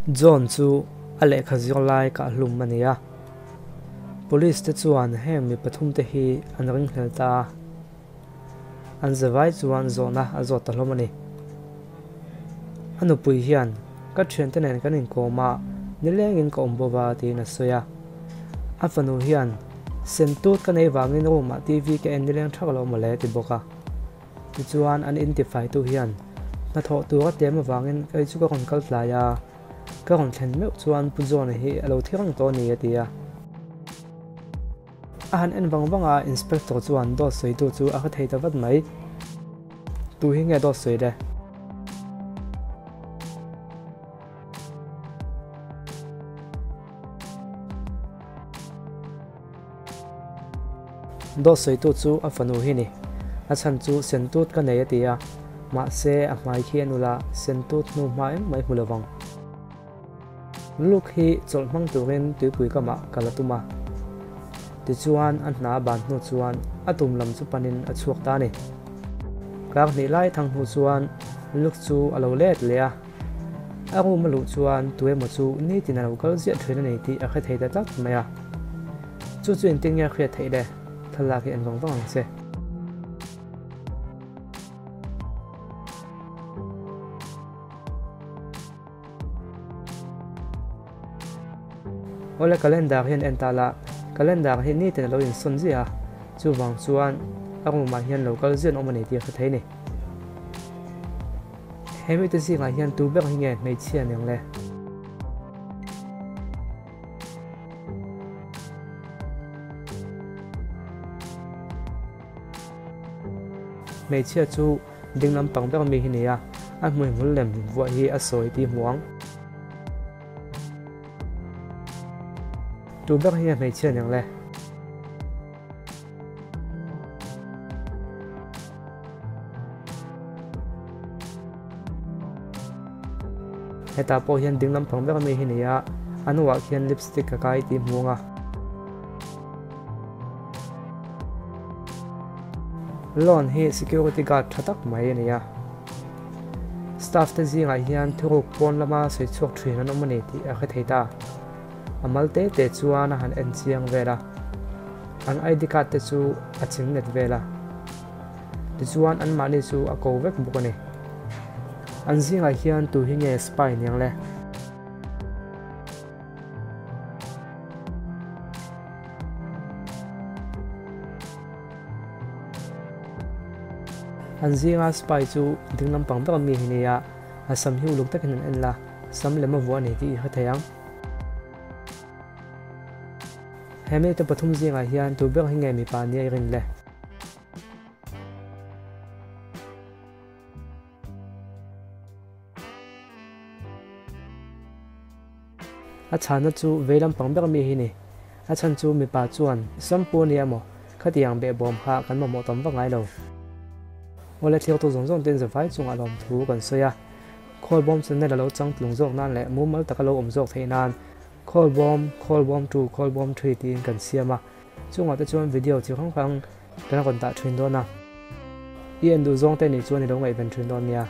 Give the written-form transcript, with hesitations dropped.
John chu a lehkha zir lai kah hlum a ni a. Police te chuan heng mi pathum te hi an ringhlel ta a. An zavai chuan zawhna a zawt ta hlawm a ni. A nupui hian, Ka thiante nen kan inkawm a, nilengin ka awm bawk a, tiin a sawi a. A fanu hian, Sentut ka nei vangin room ah TV ka en nileng thak lo mawle, a ti bawk a. Tichuan an intifaitu hian, Hnathawh tur a tlem avangin kei chu ka rawn kal tlai a, ka rawn thlen meuh chuan Pu John-a hi a lo thi reng tawh a ni, a ti a. A han en vang vang a, Inspector chuan dawt sawitu chu a hre thei ta vat mai. Tu hi nge dawt sawi le? Dawt sawitu chu a fanu hi ni. A chhan chu sentut ka nei a ti a, mahse a hmai khi a nula sentut hnu hma engmah i hmu lovang. Luke hi chawlh hmang turin tuipui kamah kal a tum a. Tichuan a hna ban hnu chuan a tum lam chu panin a chhuak ta a ni. Kar hnih lai thang hnu chuan Luke chu a lo let leh a. A room a luh chuan tuemaw chu nitin a lo kal ziah thin a ni tih a hre thei ta tlat mai a. Chu chu engtin nge a hriat theih le? Thlalak hi en vang vang ang che. Awle calendar hian en ta la, calendar hi nitin a lo insawn ziah a, chuvang chuan a room ah hian lo kal ziah an awm a ni tih a hre thei a ni. He mite zingah hian tu ber hi nge hmeichhia nen le? Hmeichhia chu Ding lampang ber mi hi nia, a hmuihmul lem vuah hi a sawi tih hmu ang. Tu ber hi nge hmeichhia ning le? Hetah pawh hian ding lampang ber mi hi nia, a hnuah khian lipstick a kai tih hmu ang a. Loan hi security guard tha tak mai a ni a, staff te zingah hian thuruk pawn lama sawi chhuak thin an awm a ni tih a hre thei ta. A mal te te chuan a han en chiang vel a, an ID card te chu a ching let vel a, tichuan anmahni chu a ko vek bawk a ni. An zingah hian tu hi nge spy niang le? An zinga spy chu ding lampang ber ami hi nia, a sam hi uluk takin an en la, sam lem a vuah a ni tih i hre thei ang. He mite pathum zingah hian tu ber hi nge mipa nia i rin le? A chhanna chu vei lampang ber mi hi ni. A chhan chu mipa chuan Sampu ania maw? Khatiang behbawm kha kan mamawh tam vak ngai lo. Awle thliaktu zawng zawng ten zavai chungah lawmthu kan sawi a. Khawlbawm channel a lo chang tlung zawk nan leh mumal taka lo awm zawk theih nan Khawlbawm, Khawlbawm two, Khawlbawm three tiin kan siam a. Chungah te chuan video chi hrang hrang kan rawn dah thin dawn a. I en duh zawng te nih chuan i lo ngaihven thin dawn nia.